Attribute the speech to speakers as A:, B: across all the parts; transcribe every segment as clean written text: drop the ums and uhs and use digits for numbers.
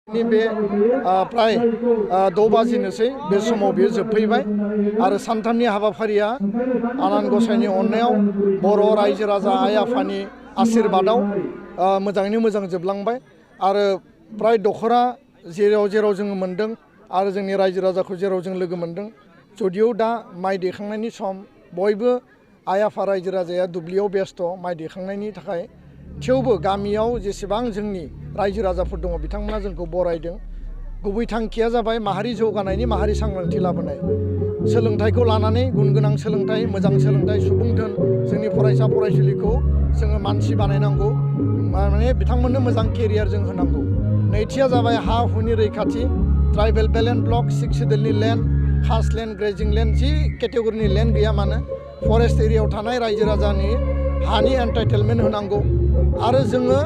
A: बे प्राय 6 बाजिनोसै बे समाव बेयो जोबफैबाय आरो सानथामनि हाबाफारिया आनान गसाइनि अननायाव बर' रायजो राजा आइ आफानि आशीर्बादाव मोजाङैनो मोजां जोबलांबाय आरो प्राय दखरा जेराव जोङो मोन्दों आरो जोंनि रायजो राजाखौ जेराव जों लोगो मोन्दों जुदिও दा माइ दैखांनायनि सम बयबो आइ आफा रायजो राजाया दुब्लियाव बेस्थ' माइ दैखांनायनि थाखाय थेवबो गामियाव जेसेबां जोंनि रायजो राजाफोर दङ बिथांमोना जोंखौ बरायदों गुबै थांखिया जाबाय माहारि जौगानायनि माहारि सांग्रांथि लाबोनाय सोलोंथाइखौ लानानै गुनगोनां सोलोंथाइ मोजां सोलोंथाइ सुबुं धोन जोंनि फरायसा फरायसुलिखौ जोङो मानसि बानायनांगौ माने बिथांमोननो मोजां केरियार जों होनांगौ नैथिया जाबाय हा हुनि रैखाथि ट्राइबेल बेलेन्ड ब्लक 6 सिडुलनि लेन्ड खास लेन्ड ग्रेजिं लेन्ड जि केटेगरिनि लेन्ड गैया मानो फरेस्ट एरियायाव थानाय रायजो राजानि हानि एन्टाइटेलमेन्ट होनांगौ आरो जोङो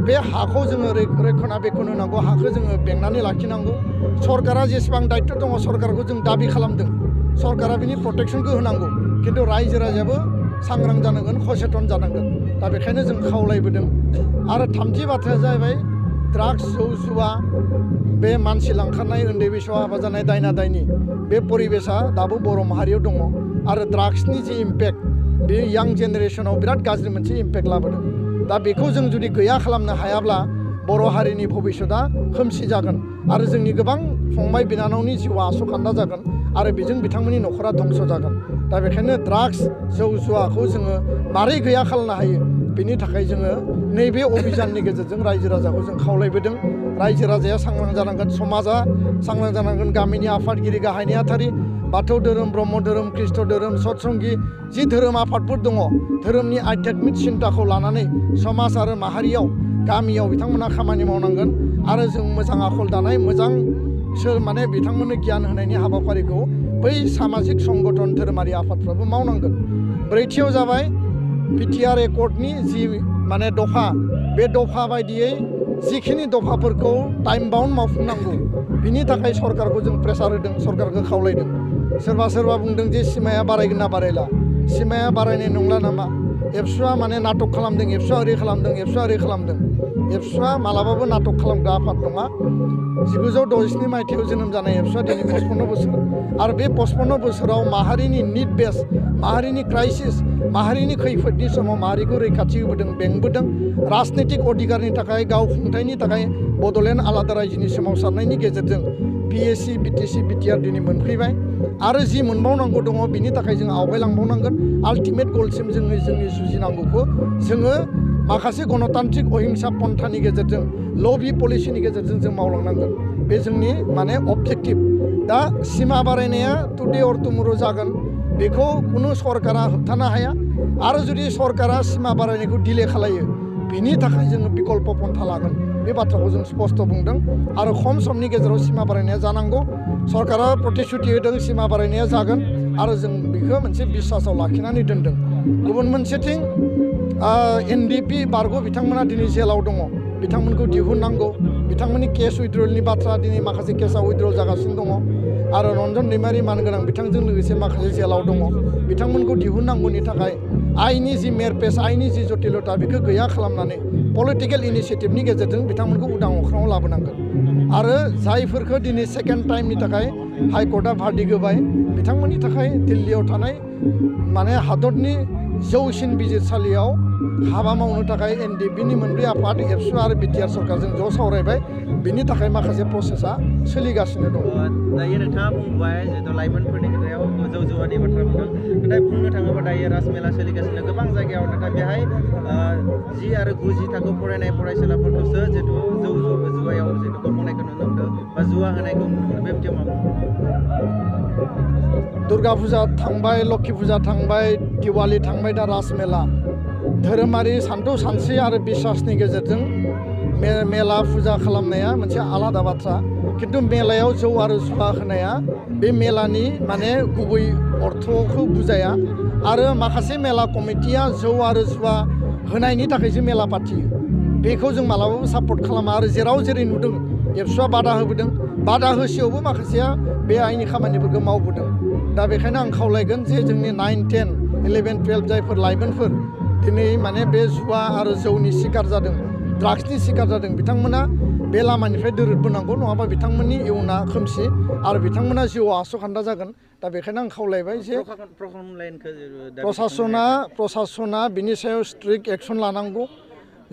A: बे हाखौ जोङो रैखानाबेक्षन होनांगौ हाखौ जोङो बेंनानै लाखिनांगौ सरकारा जेसेबां दायित्व दङ सरकारखौ जों दाबि खालामदों सरकारा बिनि प्रटेक्शनखौ होनांगौ खिन्थु रायजो राजायाबो सांग्रां जानांगोन सचेतन जानांगोन दा बेखायनो जों खावलायबोदों आरो थामथि बाथ्राया जाहैबाय ड्राग्स जौ जुवा बे मानसि लांखारनाय उन्दै बैसोआव हाबा जानाय दायना दायनि बे परिबेसा दाबो बर' माहारियाव दङ आरो ड्राग्सनि जि इम्पेक्ट बे यां जेनेरेशनाव बिराद गाज्रि मोनसे इम्पेक्ट लाबोदों दा बेखौ जों जुदि गैया खालामनो हायाब्ला बर' हारिनि भबिष्यतआ खोमसि जागोन आरो जोंनि गोबां फंबाय बिनानावनि जिउआ आसखान्दा जागोन आरो बेजों बिथांमोननि न'खरा धंस जागोन दा बेखायनो ड्राग्स जौ जुवाखौ जोङो मारै गैया खालामनो हायो बेनि थाखाय जोङो नैबे अभियाननि गेजेरजों रायजो राजाखौ जों खावलायबोदों रायजो राजाया सांग्रां जानांगोन समाजा सांग्रां जानांगोन गामिनि आफादगिरि गाहाय नेहाथारि बाथौ धोरोम ब्रह्म धोरोम ख्रीष्ट धोरोम सत्संगी जि धोरोम आफादफोर दङ धोरोमनि आध्यात्मिक सिन्ताखौ लानानै समाज आरो माहारियाव गामियाव बिथांमोना खामानि मावनांगोन आरो जों मोजां आखल दानाय मोजां माने बिथांमोननो गियान होनायनि हाबाफारिखौ बै सामाजिक संगठन धोरोमारि आफादफ्राबो मावनांगोन ब्रैथियाव जाबाय बिटिआर एकर्डनि जि माने दफा बे दफा बायदियै जिखिनि दफाफोरखौ टाइम बाउन्ड मावफुंनांगौ बिनि थाखाय सरकारखौ जों प्रेसार होदों सरकारखौ खावलायदों सोरबा बुंदों जे सिमाया बारायगोन ना बारायला सिमाया बारायनाय नंला नामा एबसुआ माने नाटक खालामदों एबसुआ ओरै खालामदों एबसुआ ओरै खालामदों एबसुआ मालाबाबो नाटक खालामग्रा आफाद नङा 1962 मायथाइयाव जोनोम जानाय एबसुआ दिनै 55 बोसोर आरो बे 55 बोसोराव माहारिनि निड बेस माहारिनि क्राइसिस माहारिनि खैफोदनि समाव माहारिखौ रैखाथि होबोदों बेंबोदों राजनैतिक अधिकारनि थाखाय गावखुंथायनि थाखाय बड'लेण्ड आलादा रायजोनि सोमावसारनायनि गेजेरजों पिएससि बिटिसि बिटिआर दिनै मोनफैबाय आरो जि मोनबावनांगौ दङ बिनि थाखाय जों आवगायलांबावनांगोन आल्टिमेट गलसिम जोंनि जुजिनांगौखौ जोङो माखासे गणतान्त्रिक अहिंसा पन्थानि गेजेरजों लबि पलिसिनि गेजेरजों जों मावलांनांगोन बे जोंनि माने अबजेक्टिभ दा सिमा बारायनाया टुडे अर टुमरो जागोन बेखौ कुनु सरकारा होबथानो हाया आरो जुदि सरकारा सिमा बारायनायखौ डिले खालायो बिनि थाखाय जोङो बिकल्प पन्था लागोन बे बाथ्राखौ जों स्पष्ट बुंदों आरो खम समनि गेजेराव सिमा बारायनाया जानांगौ सरकारा प्रतिश्रुति होदों सिमा बारायनाया जागोन आरो जों बेखौ मोनसे बिश्वासाव लाखिनानै दोनदों गुबुन मोनसेथिं एनडिपि बारग' बिथांमोना दिनै जेलाव दङ बिथांमोनखौ दिहुननांगौ बिथांमोननि केस उइथड्रलनि बाथ्रा दिनै माखासे केसा उइथड्रल जागासिनो दङ आरो रन्जन दैमारि मानगोनां बिथांजों लोगोसे माखासे जेलाव दङ बिथांमोनखौ दिहुननांगौनि थाखाय आइनि जि मेरपेस आइनि जि जटिलता बेखौ गैया खालामनानै पलिटिकेल इनिसियेटिभनि गेजेरजों बिथांमोनखौ उदां अख्राङाव लाबोनांगोन आरो जायफोरखौ दिनै सेकेन्ड टाइमनि थाखाय हाइकर्टआ भार्डिक होबाय बिथांमोननि थाखाय दिल्लीयाव थानाय माने हादरनि जौसिन बिजिरसालियाव हाबा मावनो थाखाय एनडिपिनि मोनब्रै आफाद एबसु आरो बिटिआर सरकारजों ज' सावरायबाय बिनि थाखाय माखासे प्रसेसा सोलिगासिनो दं
B: दायो नोंथाङा बुंबाय जिहेतु लाइमोनफोरनि खोथायाव जौ जुवानि बाथ्रा बुंदों नाथाय बुंनो थाङोबा दायो राजमेला सोलिगासिनो गोबां जायगायाव नाथाय बेहाय 10 आरो 9 थाखो फरायनाय फरायसुलाफोरखौसो जिहेतु जौ जुवायाव जिहेतु गबनायखौ नुनो मोनदों बा जुवा होनायखौ नुनो मोनो बे बिथिङाव मा
A: दुर्गा फुजा थांबाय लक्ष्मी फुजा थांबाय दिवाली थांबाय दा राजमेला धोरोमारि सान्थौ सानस्रि आरो बिश्वासनि गेजेरजों मेला फुजा खालामनाया मोनसे आलादा बाथ्रा खिन्थु मेलायाव जौ आरो जुवा होनाया बे मेलानि माने गुबै अर्थखौ बुजाया आरो माखासे मेला कमिटिया जौ आरो जुवा होनायनि थाखायसो मेला पार्टियो बेखौ जों मालाबाबो सापर्ट खालामा आरो जेराव जेरै नुदों एबसुआ बादा होबोदों बादा होसेयावबो माखासेया बे आइनि खामानिफोरखौ मावबोदों दा बेखायनो आं खावलायगोन जे जोंनि 9, 10, 11, 12 जायफोर लाइमोनफोर दिनै माने बे जुवा आरो जौनि शिकार जादों ड्राग्सनि शिकार जादों बिथांमोना बे लामानिफ्राय दोरोदबोनांगौ नङाबा बिथांमोननि इयुना खोमसि आरो बिथांमोना जिउआव आस'खान्दा जागोन दा बेखायनो आं खावलायबाय जे प्रसासना बिनि सायाव स्ट्रिक्ट एक्सन लानांगौ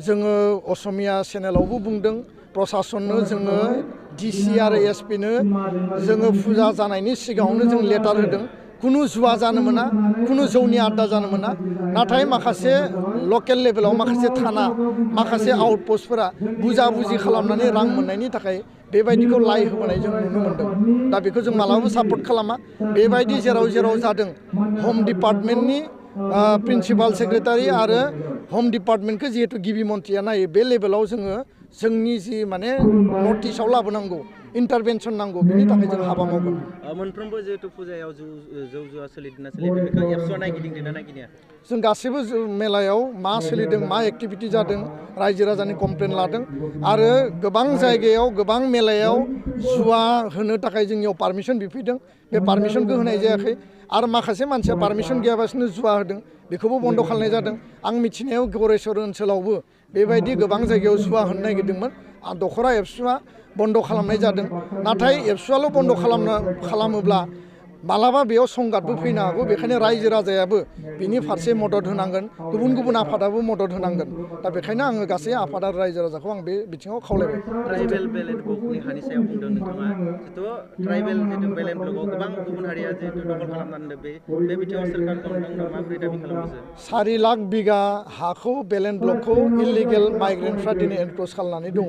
A: जोङो असमिया चेनेलावबो बुंदों प्रसासननो जोङो डिसि आरो एसपिनो जोङो फुजा जानायनि सिगाङावनो जों लेटार होदों कुनु जुवा जानो मोना कुनु जौनि आड्डा जानो मोना नाथाय माखासे लकेल लेभेलाव माखासे थाना माखासे आउटपस्टफोरा बुजा बुजि खालामनानै रां मोननायनि थाखाय बेबायदिखौ लाइ होबोनाय जों नुनो मोनदों दा बेखौ जों मालाबाबो सापर्ट खालामा बेबायदि जेराव जादों हम डिपार्टमेन्टनि प्रिन्सिपाल सेक्रेटारि आरो हम डिपार्टमेन्टखौ जिहेतु गिबि मन्थ्रिया नायो बे लेभेलाव जोङो जोंनि जि माने नटिसाव लाबोनांगौ इन्टारभेनसन नांगौ बिनि थाखाय जों हाबा मावगोन
B: मोनफ्रोमबो जिहेतु फुजायाव जौ जुवा सोलिदोंना सोलियाखै बेखौ एबसुआ नायगिदिंदोंना नायगिदिङा
A: जों गासैबो मेलायाव मा सोलिदों मा एक्टिभिटि जादों रायजो राजानि कमप्लेन लादों आरो गोबां जायगायाव गोबां मेलायाव जुवा होनो थाखाय जोंनियाव पारमिसन बिफैदों बे पारमिसनखौ होनाय जायाखै आरो माखासे मानसिया पारमिसन गैयाबासिनो जुवा होदों बेखौबो बन्द खालामनाय जादों आं मिथिनायाव गरेस्वर ओनसोलावबो बेबायदि गोबां जायगायाव जुवा होनो नागिरदोंमोन दखरा एबसुआ बन्द खालामनाय जादों नाथाय एबसुआल' बन्द खालामोब्ला मालाबा बेयाव संगादबो फैनो हागौ बेखायनो रायजो राजायाबो बिनि फारसे मदद होनांगोन गुबुन गुबुन आफादाबो मदद होनांगोन दा बेखायनो आङो गासै आफाद आरो रायजो राजाखौ आं बे बिथिङाव खावलायबाय
B: ट्राइबेल बेलेन्ट ब्लकनि हानि सायाव बुंदों नोंथाङा जिथु ट्राइबेल जिथु बेलेन्ट ब्लकआव गोबां गुबुन हारिया जिहेतु दखल खालामनानै बे बिथिङाव सोरखारखौ नोंथांमोना माबोरै दाबि खालामगासिनो 4
A: लाख बिगा हाखौ बेलेन्ट ब्लकखौ इलिगेल माइग्रेन्टफ्रा दिनै एनक्ल'ज खालामनानै दङ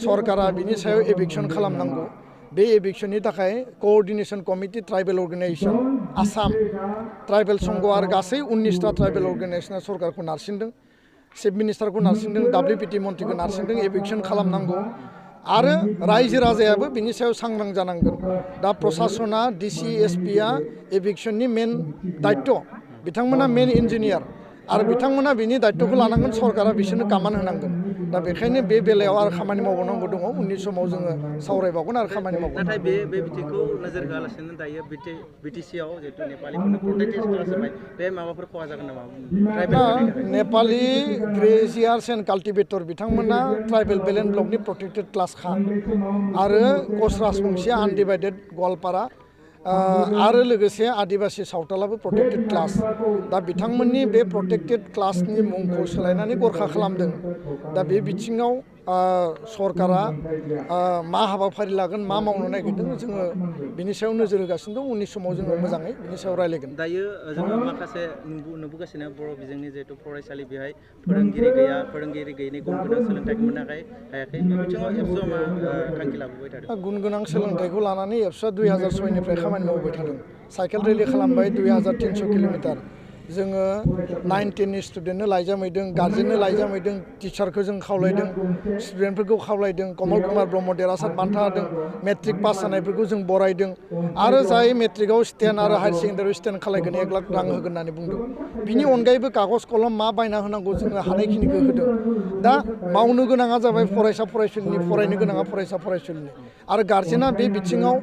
A: सरकारा बिनि सायाव एभिक्सन खालामनांगौ बे एभिक्सननि थाखाय coordination committee tribal organisation Assam tribal संघ आरो गासै 19टा ट्राइबेल अर्गेनाइजेशना सरकारखौ नारसिनदों चिफ मिनिस्टारखौ नारसिनदों WPT मन्थ्रिखौ नारसिनदों एभिक्सन खालामनांगौ आरो रायजो राजायाबो बिनि सायाव सांग्रां जानांगोन दा प्रशासना डिसि एसपिआ एभिक्सननि मेन दायित्व बिथांमोना मेन इन्जिनियार आरो बिथांमोना बिनि दायित्वखौ लानांगोन सरकारा बिसोरनो कामान होनांगोन दा बेखायनो बे बेलायाव आरो खामानि मावबावनांगौ दङ उननि समाव जोङो सावरायबावगोन आरो खामानि मावगोन
B: नाथाय बे बिथिंखौ नोजोर होआलासिनो दायो बिटिसिआव जिहेतु नेपालिफोरनो प्रोटेक्टेड क्लास होबाय बे माबाफोर खहा जागोन नामा
A: नेपालि ग्रेजियार्स एन्ड काल्टिभेटर बिथांमोना ट्राइबेल बेलेन्ट ब्लकनि प्रोटेक्टेड क्लासखा आरो कच राजबंशीया आनडिभाइडेड गवालपारा आरो लोगोसे आदिबासी सावथालाबो प्रोटेक्टेड क्लास दा बिथांमोननि बे प्रोटेक्टेड क्लासनि मुंखौ सोलायनानै गरखा खालामदों दा बे बिथिङाव सरकारा मा हाबाफारि लागोन मा मावनो नागिरदों जोङो बिनि सायाव नोजोर होगासिनो दं उननि समाव जोङो मोजाङै बिनि सायाव रायलायगोन
B: दायो जोङो माखासे नुबोगासिनो बर' बिजोंनि जिहेतु फरायसालि बेहाय फोरोंगिरि गैयैनि गुन गोनां सोलोंथाइखौ मोननो हायाखै बे बिथिङाव एबसुआ मा थांखि लाबोबाय थादों
A: गुन गोनां सोलोंथाइखौ लानानै एबसुआ 2006निफ्राय खामानि मावबाय थादों साइकेल रेलि खालामबाय 2300 किल'मिटार जोङो 9-10नि स्टुडेन्टनो लाइजामहैदों गार्जेननो लाइजामहैदों टिचारखौ जों खावलायदों स्टुडेन्टफोरखौ खावलायदों कमल कुमार ब्रह्म देरहासार बान्था होदों मेट्रिक पास जानायफोरखौ जों बरायदों आरो जाय मेट्रिकआव स्टेन्ड आरो हायार सेकेन्डारियाव स्टेन्ड खालायगोन 1 लाख रां होगोन होननानै बुंदों बिनि अनगायैबो कागज कलम मा बायना होनांगौ जोङो हानायखिनिखौ होदों दा मावनो गोनाङा जाबाय फरायसा फरायसुलिनि फरायनो गोनाङा फरायसा फरायसुलिनि आरो गार्जेना बे बिथिङाव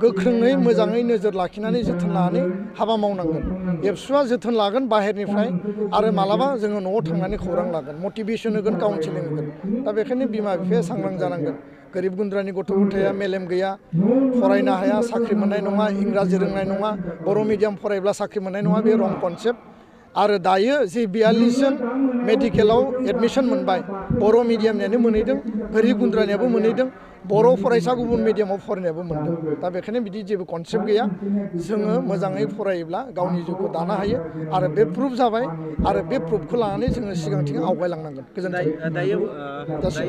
A: गोख्रोङै मोजाङै नोजोर लाखिनानै जोथोन लानानै हाबा मावनांगोन एबसुआ जोथोन लागोन बाहेरनिफ्राय आरो मालाबा जोङो न'आव थांनानै खौरां लागोन मटिभेसन होगोन काउन्सिलिं होगोन दा बेखायनो बिमा बिफाया सांग्रां जानांगोन गोरिब गुन्द्रानि गथ' गथाया मेलेम गैया फरायनो हाया साख्रि मोननाय नङा इंराजि रोंनाय नङा बर' मिडियाम फरायब्ला साख्रि मोननाय नङा बे रं कनसेप्ट आरो दायो जे 42 जन मेडिकेलाव एडमिसन मोनबाय बर' मिडियामनियानो मोनहैदों गोरिब गुन्द्रानियाबो मोनहैदों बर' फरायसा गुबुन मिडियामाव फरायनायाबो मोनदों दा बेखायनो बिदि जेबो कनसेप्ट गैया जोङो मोजाङै फरायोब्ला गावनि जिउखौ दानो हायो आरो बे प्रुफ जाबाय आरो बे प्रुफखौ लानानै जोङो सिगांथिं आवगायलांनांगोन गोजोन्थों